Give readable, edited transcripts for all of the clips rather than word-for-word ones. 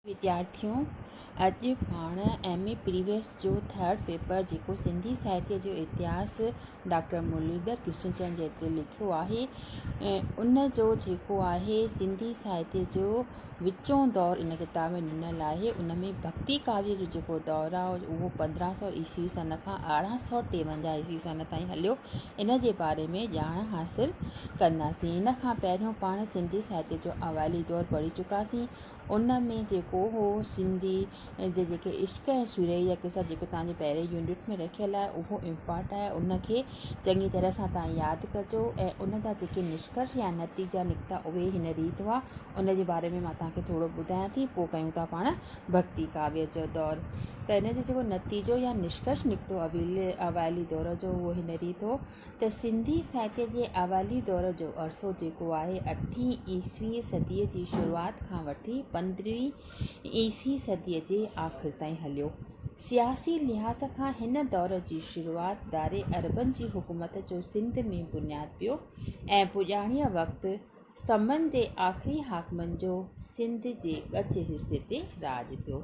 وديارٿيون اڄ پاڻ M A previous جو ٿرڊ پيپر جيڪو سنڌي ساهتيه جو اتهاس ڊاڪٽر مرليڌر ڪرشن چند جيتري لکيو آهي ان جو جيڪو آهي سنڌي ساهتيه جو وچون دور ان ڪتاب ۾ ڏنل آهي ان ۾ ڀڳتي ڪاويه جو جيڪو دور آهي اهو 1500 عيسوي سن کان 1853 عيسوي سن تائين هليو ان جي باري ۾ ڄاڻ حاصل ڪنداسين. ان کان پهريون پاڻ سنڌي ساهتيه جو اوائلي دور پڙهي چڪاسين. ان ۾ جيڪو هو سنڌي جي جيڪي عشق ۽ سورهيائي جا قصا جيڪو توهان جي پهرين يونٽ ۾ رکيل آهي اهو امپارٽ آهي ان کي چڱي طرح سان توهان ياد ڪجو ۽ ان جا جيڪي نشڪرش يا نتيجا نڪتا اهي هن ريت هئا ان جي باري ۾ مان توهان کي ٿورو ٻڌايان ٿي پوء ڪيون ٿا پاڻ ڀڳتي ڪاويه جو دور ته ان جو جيڪو نتيجو يا نشڪرش نڪتو اوائلي دور جو اهو هن ريت هو ته سنڌي ساهتيه جي اوائلي دور جو عرصو جيڪو آهي اٺين عيسوي صديء جي شروعات کان وٺي پندرهين عيسوي صديء جي آخر تائين هليو. سياسي لحاظ کان هن دور جي شروعات ڌاري عربن جي حڪومت جو سنڌ ۾ بنياد پيو ۽ پڄاڻيء وقت سمن جي آخري حاڪمن جو سنڌ جي ڳچ حصي تي راڄ ٿيو.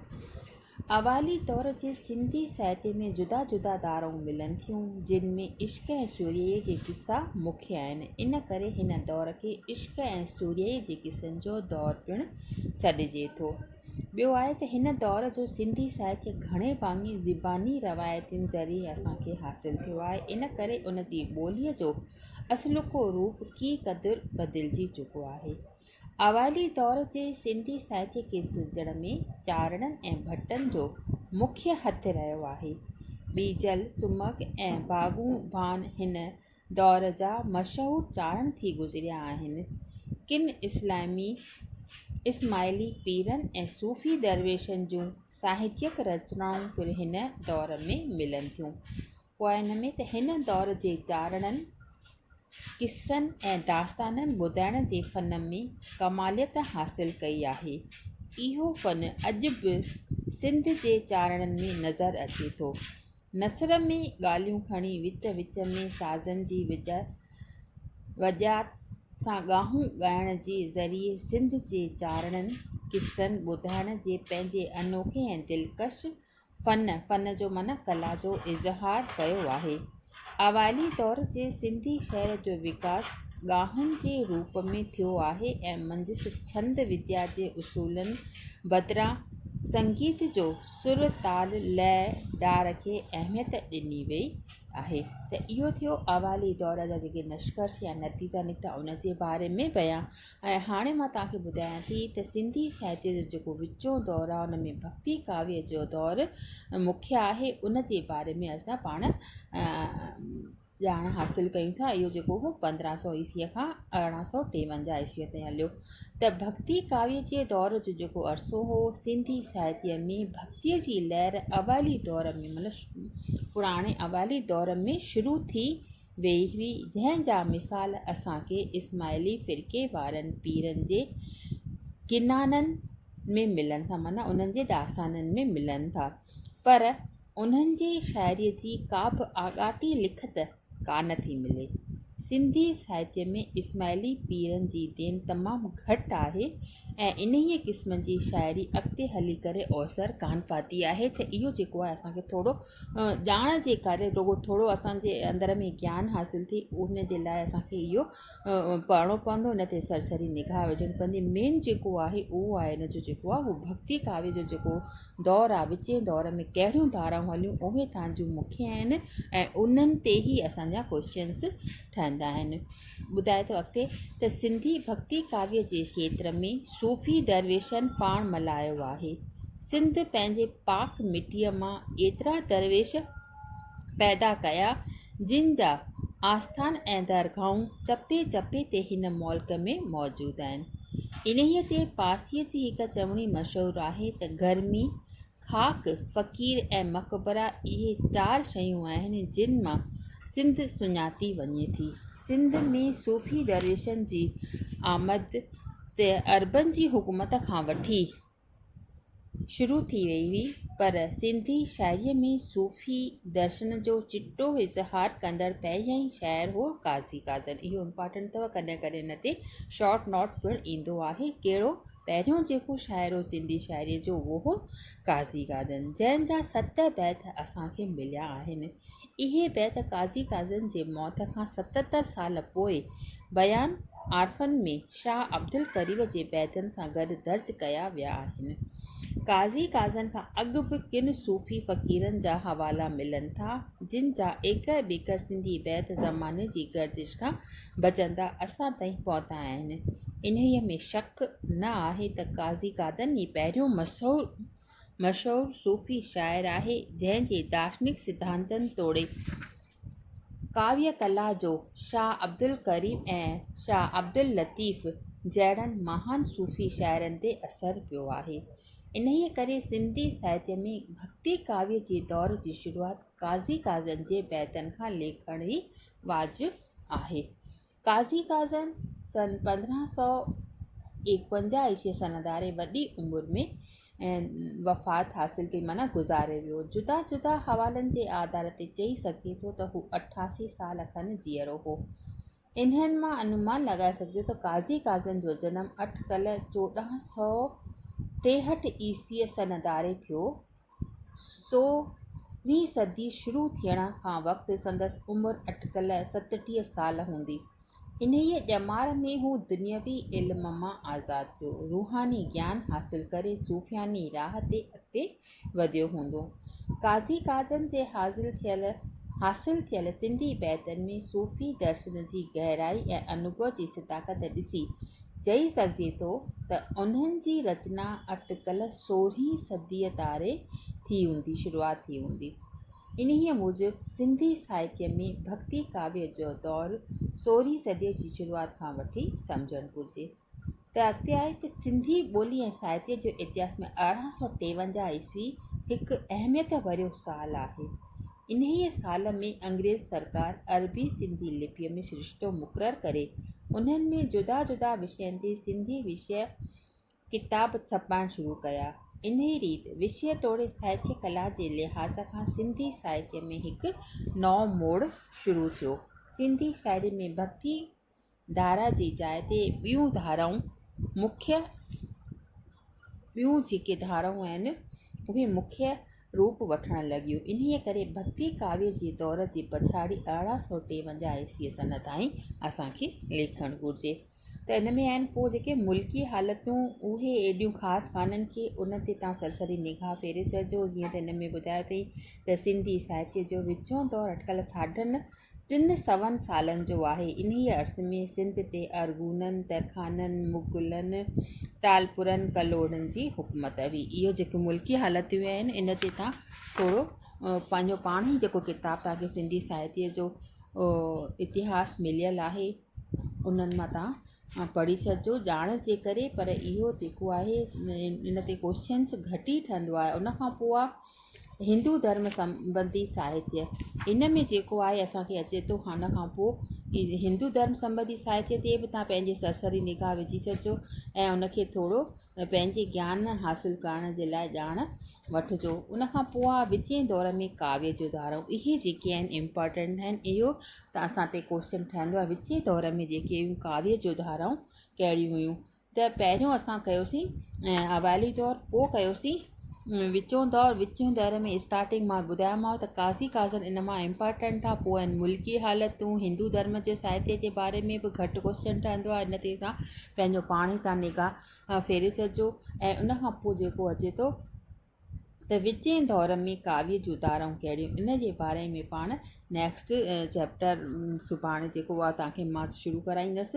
اوائلي دور جي سنڌي ساهتيه ۾ جدا جدا ڌارائون ملن ٿيون، جن ۾ عشق ۽ سورهيائيء جي قصا مکيه آهن. ان ڪري هن دور کي عشق ۽ سورهيائيء جي قصن جو دور پڻ سڏجي ٿو. ٻيو آهي ته هن دور جو سنڌي ساهتيه گهڻي ڀاڱي زباني روايتن ذريعي اسان کي حاصل ٿيو آهي، ان ڪري ان جي ٻوليء جو اصلوڪو روپ ڪي قدر بدلجي چڪو آهي. اوائلي دور جي سنڌي ساهتيه کي سرجڻ ۾ چارڻن ۽ ڀٽن جو مکيه هٿ رهيو آهي. ٻيجل، سمڪ ۽ باغون ڀان هن دور جا مشهور چارڻ ٿي گذريا آهن. ڪن اسلامي اسماعيلي پيرن ۽ صوفي درويشن جون ساهتيڪ رچنائون پڻ هن دور ۾ ملن ٿيون. پوء ان ۾ ته هن دور جي چارڻن، قصن ۽ داستانن ٻڌائڻ جي فن ۾ ڪماليت حاصل ڪئي آهي. اهو فن اڄ به سنڌ جي چارڻن ۾ نظر اچي ٿو. نثر ۾ ڳالهيون کڻي وچ وچ ۾ سازن جي وڄات سان ڳاهون ڳائڻ جي ذريعي سنڌ جي چارڻن قصن ٻڌائڻ جي پنهنجي انوکي ۽ دلڪش فن، فن جو معنيٰ ڪلا جو اظهار ڪيو آهي. اوائلي دور جي سنڌي شعر جو وڪاس ڳاهن جي روپ ۾ ٿيو آهي ۽ منجهس ڇند وديا جي اصولن بدران سنگيت جو سر، تال، لئه، ڊار کي اهميت ڏني وئي آهي ته اهو ٿيو اوائلي دور جا جيڪي نشڪرش يا نتيجا نڪتا ان جي باري ۾ بيان ۽ هاڻي مان توهان کي ٻڌايان ٿي ته سنڌي ساهتيه جو جيڪو وچون دور آهي ان ۾ ڀڳتي ڪاويه جو دور مکيه آهي ان جي باري ۾ اسان پاڻ ڄاڻ حاصل ڪيون ٿا اهو جيڪو هو 1500 عيسوي کان 1853 عيسوي تائين هليو ته ڀڳتي ڪاويه جي دور جو جيڪو عرصو هو سنڌي ساهتيه ۾ ڀڳتيء جي لهر اوائلي دور ۾ مطلب پراڻي اوائلي دور ۾ شروع ٿي ويئي هئي، جنهن جا مثال اسان کي اسماعيلي فرقي وارن پيرن جي ڪنانن ۾ ملن ٿا، معنيٰ انهن جي داستانن ۾ ملن ٿا، پر انهن جي شاعريء جي ڪابه آڳاٽي لکت ڪانه ٿي ملي. سنڌي ساهتيه ۾ اسماعيلي پيرن جي دين تمام گهٽ آهي ۽ انهيء قسم جي شاعري اڳتي هلي ڪري اوسر ڪانه پاتي آهي ته اهو جيڪو آهي اسان کي ٿورو ڄاڻ جي ڪري رڳو ٿورو اسان جي اندر ۾ گيان حاصل ٿئي ان جي لاء اسان کي اهو پڙهڻو پوندو ان تي سرسري نگاهه وجهڻي پوندي مين جيڪو آهي اهو آهي ان جو جيڪو آهي اهو ڀڳتي ڪاويه جو جيڪو دور آهي وچين دور ۾ ڪهڙيون ڌارائون هليون اهي تان جون مکيه آهن ۽ انهن تي ئي اسان جا ڪوشچنس ٺهندا آهن ٻڌائي ٿو اڳتي ته سنڌي ڀڳتي ڪاويه جي کيتر ۾ صوفي درويشن پاڻ ملهايو آهي. سنڌ پنهنجي پاڪ مٽيء مان ايترا درويش پيدا ڪيا، جن جا آسٿان ۽ درگاهون چپي چپي تي هن ملڪ ۾ موجود آهن. انهيء تي پارسيء جي هڪ چوڻي مشهور آهي ته گرمي، خاڪ، فقير ۽ مقبرا اهي چار شيون آهن جن مان سنڌ سڃاتي وڃي ٿي. سنڌ ۾ صوفي درويشن جي آمد ته عربن جي حڪومت کان وٺي شروع ٿي وئي هئي پر سنڌي شاعريء ۾ صوفي درشن جو چٽو اظهار ڪندڙ پهريائين شاعر هو قاضي قاضن. اهو امپارٽنٽ اٿو ڪڏهن ڪڏهن ان تي شارٽ نوٽ پڻ ايندو آهي. ڪهڙو؟ پهريون جيڪو شاعر هو سنڌي شاعريء جو اهو هو قاضي قادن، جنهن جا ست بيت اسان کي مليا آهن. اهي بيت قاضي قادن جي موت کان 77 سال پوء بيان عارفن ۾ شاهه عبدالڪريم جي بيتن سان گڏ درج ڪيا ويا آهن. قاضي قاضن کان اڳ به ڪن صوفي فقيرن جا حوالا ملن ٿا، جن جا ايڪڙ ٻيڪڙ سنڌي بيت زماني جي گردش کان بچندا اسان تائين پهتا آهن. انهيء ۾ شڪ نه آهي ته قاضي قادن ئي پهريون مشهور صوفي شاعر آهي، جنهن جي دارشنڪ سڌانتن توڙي ڪاويه ڪلا جو شاهه عبدالڪريم ۽ شاهه عبداللطيف جهڙن مهان صوفي شاعرن تي اثر پيو آهي. انهيء ڪري سنڌي ساهتيه ۾ ڀڳتي ڪاويه جي دور جي شروعات قاضي قاضن جي بيتن کان ليکڻ ئي واجب آهي. قاضي قاضن سن 1551 عيسوي سن ڌاري وڏي عمر ۾ وفات حاصل ڪئي معنيٰ گذاري ويو. جدا جدا حوالن جي آڌار تي چئي سگهجي ٿو ته هو 88 سال کن جيئرو هو. انهن مان انومان لڳائي سگهجي ٿو قاضي قاضن جو جنم اٽڪل 1463 عيسوي سن ڌاري ٿيو. سورهين صدي شروع ٿيڻ کان وقت سندس عمر اٽڪل 37 سال هوندي. انهيء ڄمار ۾ هو دنيوي علم مان آزاد ٿيو، روحاني گيان حاصل ڪري صوفياني راهه تي اڳتي وڌيو هوندو. قاضي قاضن جي حاصل ٿيل سنڌي بيتن ۾ صوفي درشن جي گهرائي ۽ انوڀو جي صداقت ڏسي چئي سگهجي ٿو ته انهن جي رچنا اٽڪل سورهين صديء ڌاري ٿي هوندي شروعات ٿي هوندي. انهيء موجب سنڌي ساهتيه ۾ ڀڳتي ڪاويه جو دور سورهين صديء جي شروعات کان وٺي سمجهڻ گهرجي. ته اڳتي آهي ته سنڌي ٻولي ۽ ساهتيه جو اتهاس ۾ 1853 عيسوي هڪ اهميت ڀريو سال آهي. انهيء سال ۾ انگريز سرڪار عربي سنڌي لپيء ۾ سرشتو مقرر ڪري، انهن ۾ جدا جدا وشين تي سنڌي وشيه ڪتاب ڇپائڻ شروع ڪيا. انهيء ريت وشيه توڙي ساهتيه ڪلا جي لحاظ کان سنڌي ساهتيه ۾ هڪ نئون موڙ شروع ٿيو. سنڌي شاعريء ۾ ڀڳتي ڌارا جي جاء تي ٻيون ڌارائون مکيه ٻيون جيڪي ڌارائون آهن اهي مکيه روپ وٺڻ لڳيون. انهيء ڪري ڀڳتي ڪاويه جي دور جي پڇاڙي 1853 عيسوي سن تائين اسان کي ليکڻ گهرجي ته ان ۾ آهن پوء جيڪي ملڪي حالتون اهي ايڏيون خاص ڪانهن ڪي ان تي تان سرسري نگاهه ڦيري ڇڏجو جيئن ته ان ۾ ٻڌايو اٿئي ته سنڌي ساهتيه جو وچون دور اٽڪل ساڍن ٽن سون سالن جو آهي. انهيء عرصي ۾ سنڌ تي ارغونن، ترخانن، مغلن، ٽالپرن، ڪلهوڙن جي حڪومت هئي. اهو جيڪي ملڪي حالتون آهن، ان تي توهان ٿورو پنهنجو پاڻ ئي جيڪو ڪتاب توهان کي سنڌي ساهتيه جو اتهاس مليل آهي، انهن مان توهان پڙهي ڇڏجو ڄاڻ جي ڪري پر اهو جيڪو آهي ان تي ڪوشچنس گهٽ ئي ٺهندو آهي. ان کان پوء آهي هندو ڌرم سنٻنڌي ساهتيه، ان ۾ جيڪو آهي اسان کي اچي ٿو ان کان پوء هندو ڌرم سنٻنڌي ساهتيه تي به توهان پنهنجي سرسري نگاهه وجهي ڇڏجو ۽ ان کي ٿورو پنهنجي گيان حاصل ڪرڻ جي لاء ڄاڻ وٺجو. ان کان پوء آهي وچين دور ۾ ڪاويه جون ڌارائون، اهي جيڪي آهن امپارٽنٽ آهن اهو ته اسان تي ڪوشچن ٺهندو آهي وچين دور ۾ جيڪي ڪاويه جون ڌارائون ڪهڙيون هيون. ته پهريون اسان ڪيوسين اوائلي دور پوء ڪيوسين وچون دور وچون دور ۾ اسٽارٽنگ مان ٻڌايومانو ته قاضي قاضن ان مان امپارٽنٽ آهي پوء آهن ملڪي حالتون هندو ڌرم جي ساهتيه جي باري ۾ به گهٽ ڪوشچن ٺهندو آهي ان تي تان پنهنجو پاڻ ئي تان نگاهه ڦيري ڇڏجو ۽ ان کان پوء جيڪو اچي ٿو ته وچين دور ۾ ڪاويه جون ڌارائون ڪهڙيون ان جي باري ۾ پاڻ نيڪسٽ چيپٽر سڀاڻي جيڪو آهي توهان کي مان شروع ڪرائيندس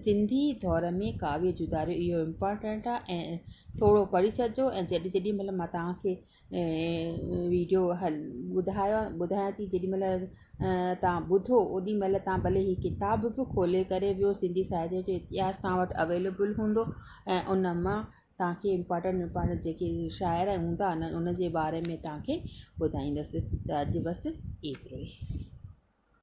سنڌي دور ۾ ڪاويه جون ڌاريون اهو امپارٽنٽ آهي ۽ ٿورو پڙهي ڇڏجو ۽ جڏهن جيڏي مهل مان توهان کي ويڊيو هل ٻڌايو ٻڌايان ٿي جيڏي مهل توهان ٻڌو اوڏي مهل توهان ڀلي هي ڪتاب به کولي ڪري ويو سنڌي ساهتيه جو اتهاس توهان وٽ اويليبل هوندو ۽ ان مان توهان کي امپارٽنٽ امپارٽنٽ جيڪي شاعر هوندا ان جي باري ۾ توهان کي ٻڌائيندس ته اڄ بس ايترو ئي.